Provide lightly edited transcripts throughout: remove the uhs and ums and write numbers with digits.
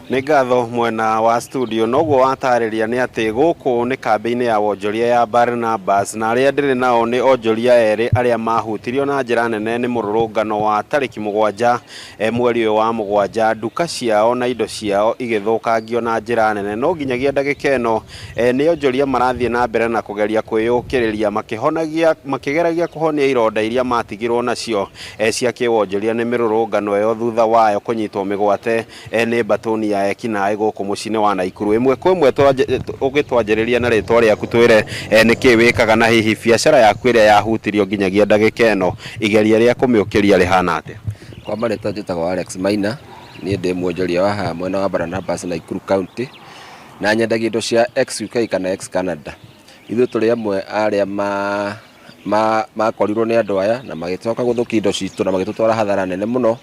Nĩ ngatho mwena wa studio. Noguo watarĩria nĩ atĩ gũkũ nĩ kambĩ-inĩ ya wonjoria ya Barnabas, na arĩa ndĩrĩ nao nĩ onjoria erĩ arĩa mahutirio na njĩra nene nĩ mũrũrũngano wa tarĩki 7 mweri ũyũ wa 7, nduka ciao na indo ciao igĩthũkangio na njĩra nene. No nginyagia ndagĩka ĩno nĩ onjoria marathiĩ na mbere na kũgeria kwĩyũkĩrĩria, makĩhonagia, makĩgeragia kũhonia ironda iria matigirwo nacio cia kĩwonjoria nĩ mĩrũrũngano ĩyo thutha wayo kũnyitwo mĩgwate nĩ mbatũni ya ekinaĩ gũkũ mũciĩ-inĩ wa Naikuru. Ĩmwe kwa ĩmwe, ũgĩtwanjĩrĩria na rĩtwa rĩaku, twĩre nĩkĩ wĩkaga na hihi biacara yaku ĩrĩa yahutirio nginyagia ndagĩka ĩno igeria rĩa kũmĩũkĩria rĩhana atĩa? Kwa marĩtwa njĩtagwo Alex Maina. Niĩ ndĩ mwonjoria wa haha mwena wa Barnabas, Nakuru County, na nyendagia indo cia ex UK kana ex Canada. Ithuĩ tũrĩ amwe arĩa ma ma makorirwo nĩ andũ aya na magĩcoka gũthũkia indo citũ na magĩtũtwara hathara nene mũno.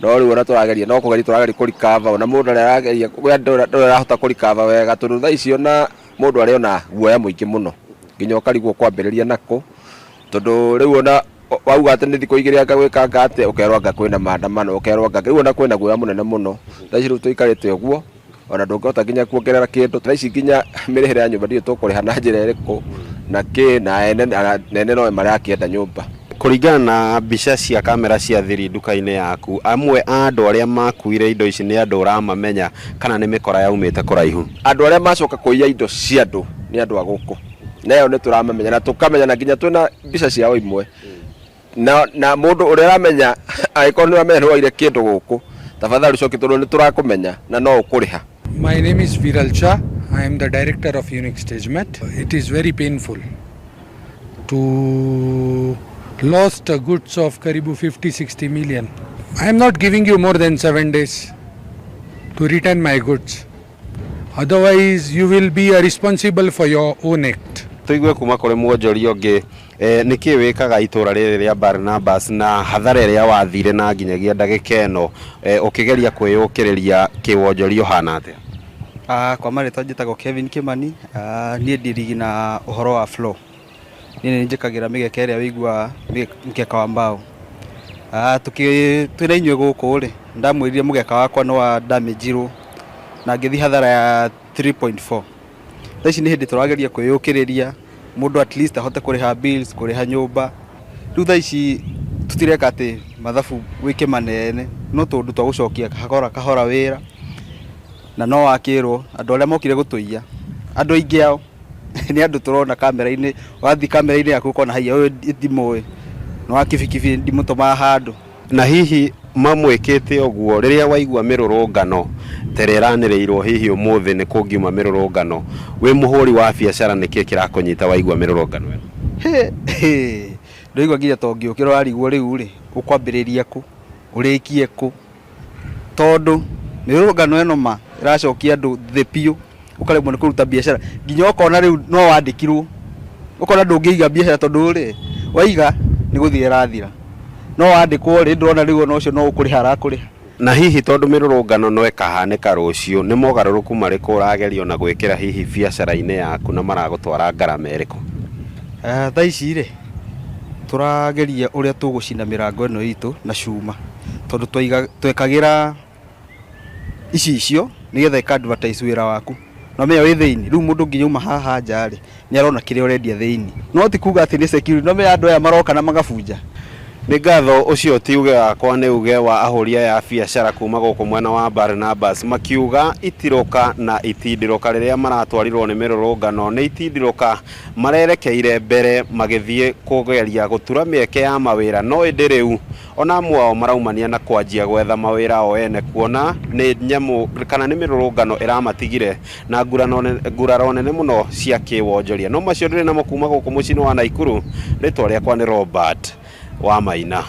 No rĩu ona tũrageria, no kũgeria tũrageria kũrikava, ona mũndũ arĩa arageria ndũrĩ arahota kũrikava wega, tondũ thaa ici ona mũndũ arĩ ona guoya mũingĩ mũno, nginya ũkarigwo kwambĩrĩria nakũ, tondũ rĩu ona wauga atĩ nĩ thikũ 2 anga gwĩkanga atĩa, ũkerwo anga kwĩna maandamano, ũkerwo anga rĩu ona kwĩna guoya mũnene mũno. Thaa ici rĩu tũikarĩte ũguo, ona ndũngĩhota nginya kuongerera kĩndũ. Thaa ici nginya mĩrĩhĩre ya nyũmba ndiũĩ tũkũrĩha na njĩra ĩrĩkũ na kĩ, na ene no marakĩenda nyũmba. Kũringana na mbica cia kamera cia thiri nduka-inĩ yaku, amwe a andũ arĩa makuire indo ici nĩ andũ ũramamenya kana nĩ mĩkora yaumĩte kũraihu? Andũ arĩa macoka kũiya indo cia andũ nĩ andũ a gũkũ, na ĩyo nĩ tũramamenya na tũkamenya, na nginya twĩna mbica ciao imwe. Na mũndũ ũrĩa ũramenya, angĩkorwo nĩ ũramenya nĩ woire kĩndũ gũkũ, tafadhali ũcokie, tondũ nĩ tũrakũmenya na no ũkũrĩha. My name is Viral Shah. I am the director of Unique Stagemat. It is very painful to lost goods of karibu 50-60 million. I am not giving you more than 7 days to return my goods. Otherwise, you will be responsible for your own act. Tũigue kuma kũrĩ mwonjoria ũngĩ, nĩkĩ wĩkaga itũra rĩrĩ rĩa Barnabas na hathara ĩrĩa wathire na nginyagia ndagĩka ĩno ũkĩgeria kwĩyũkĩrĩria kĩwonjoria ũhana atĩa? Kwa marĩtwa njĩtagwo Kevin Kimani. Niĩ ndirigi na ũhoro wa floor. Niĩ nĩ njĩkagĩra mĩgeka ĩrĩa wĩiguaga, mĩkeka wa mbaũ. Twĩna inyuĩ gũkũ rĩ, ndamwĩrire mũgeka wakwa nĩ wa damage-irwo na ngĩthiĩ hathara ya 3.4. Thaa ici nĩ hĩndĩ tũrageria kwĩyũkĩrĩria, mũndũ at least ahote kũrĩha bills, kũrĩha nyũmba. Rĩu thaa ici tũtireka atĩ mathabu wĩke manene, no tũndũ twa gũcokia kahora kahora wĩra. Na no wakĩrwo andũ arĩa mokire gũtũiya, andũ aingĩ ao nĩ andũ tũrona kamera-inĩ. Wathiĩ kamera-inĩ yaku ũkona, haiya, ũyũ ndimũĩ, nĩ wa kibikibi, ndimũtũmaga handũ. Na hihi mamwĩkĩte ũguo, rĩrĩa waigua mĩrũrũngano ta ĩrĩa ĩranĩrĩirwo, hihi ũmũthĩ nĩ kũngiuma mĩrũrũngano, wĩ mũhũri wa biacara nĩkĩ kĩrakũnyita waigua mĩrũrũngano ĩno? Ndũigua nginya to ngĩũkĩra, ũrarigwo rĩu rĩ, ũkwambĩrĩria kũ, ũrĩkie kũ, tondũ mĩrũrũngano ĩno ma ĩracokia andũ thĩ biũ, ũkaremwo nĩ kũruta biacara, nginya ũkona rĩu no wandĩkirwo, ũkona ndũngĩiga biacara, tondũ rĩ, waiga nĩ gũthira ĩrathira. No wandĩkwo rĩ, ndũrona rĩu ona ũcio no ũkũrĩha arakũrĩha. Na hihi tondũ mĩrũrũngano no ĩkahanĩka rũciũ, nĩ mogarũrũku marĩkũ ũragerio na gwĩkĩra hihi biacara-inĩ yaku na maragũtwara ngarama ĩrĩkũ? Thaa ici rĩ, tũrageria ũrĩa tũgũcina mĩrango ĩno itũ na cuma, tondũ twekagĩra icicio nĩgetha ĩka advertise wĩra waku na ũmenye wĩ thĩinĩ. Rĩu mũndũ nginya auma haha nja rĩ, nĩ arona kĩrĩa ũrendia thĩinĩ, no ti kuga atĩ nĩ security. No ũmenye andũ aya maroka na magabunja. Nĩ ngatho. Ũcio ti uge wakwa, nĩ uge wa ahũri aya a biacara kuma gũkũ mwena wa Barnabas, makiuga itirũka na itindirũka rĩrĩa maratwarirwo nĩ mĩrũrũngano nĩ itindirũka marerekeire mbere magĩthiĩ kũgeria gũtura mĩeke ya mawĩra. No ĩndĩ rĩu ona amwe ao maraumania na kwanjia gwetha mawĩra o ene, kuona nĩ nyamũ kana nĩ mĩrũrũngano ĩramatigire na nguraro nene mũno cia kĩwonjoria. No macio ndĩrĩ namo kuma gũkũ mũciĩ-inĩ wa Naikuru. Rĩtwa rĩakwa nĩ Robert wa Maina.